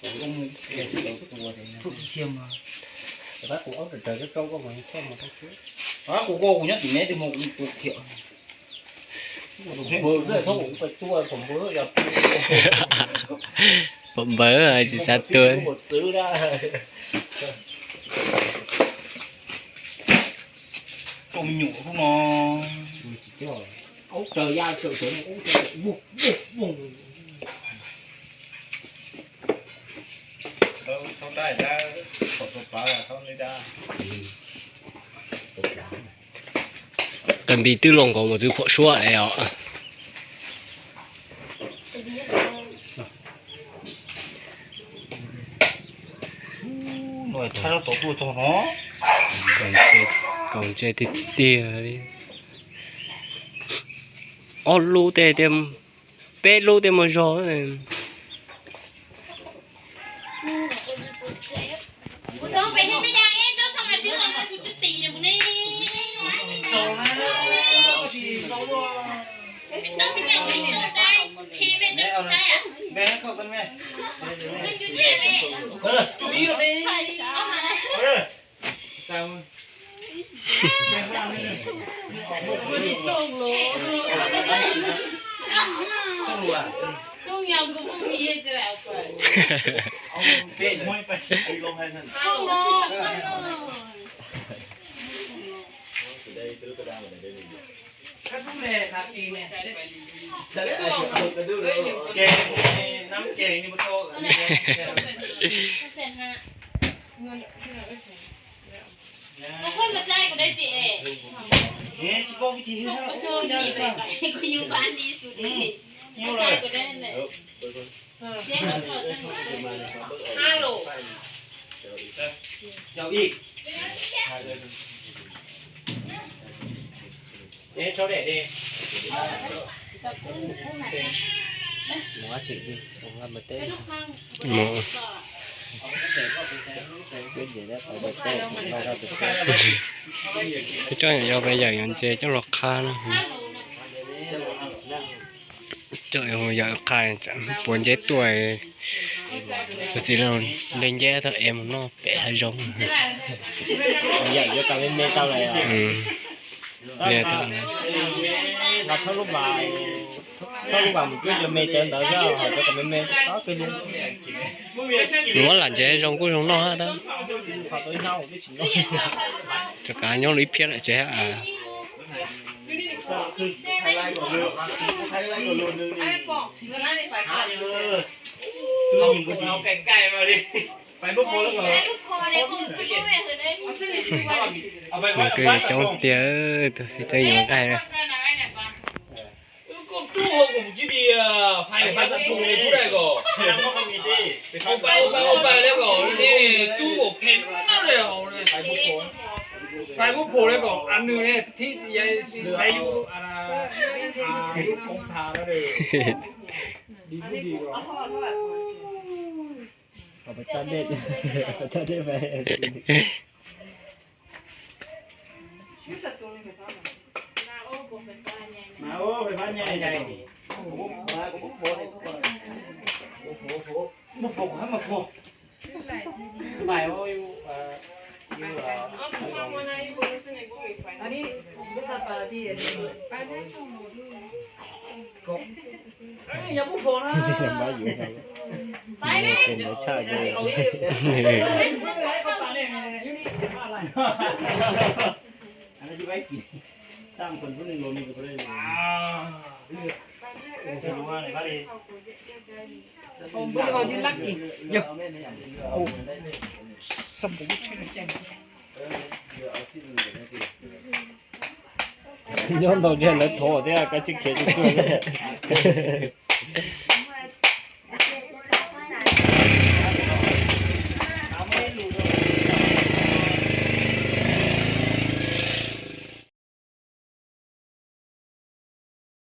Kuv ua kuv nyob tim neb twb mus kuv khiav. Pom npawg tsis xav tuag. Koj me nyuam no, ub raws ya raws sawv no, ub raws vug vug vug. Qas npis twb los nkaus mus txwv phom suab li os. Kaus ntse tiag tiag li. Ob lub tej, peb lub tej muaj zog. Coj yog peb yawm yuav ntses coj los qha no. Coj yawm qha puas nceb tuaj. Tus txiv los nte nceb tau es mus noj pem hav zoov. Yawm yuav tau me me tau lawm. Los thauj lub vas, thauj lub vas mus cuab cov me cawv ntawd xwb, cov kom me me tob kawg li. Muab lam ntsev zoo kuj zoo noj hab tab. Rov qab nyob lub ib phiab lawm tsev hab. Nws kuj yuav coob tiag, tus xib tseeb yuav nqaij na. Nyob ntau ntshai lawv thov thiab koj tsis khiav tsis tuag.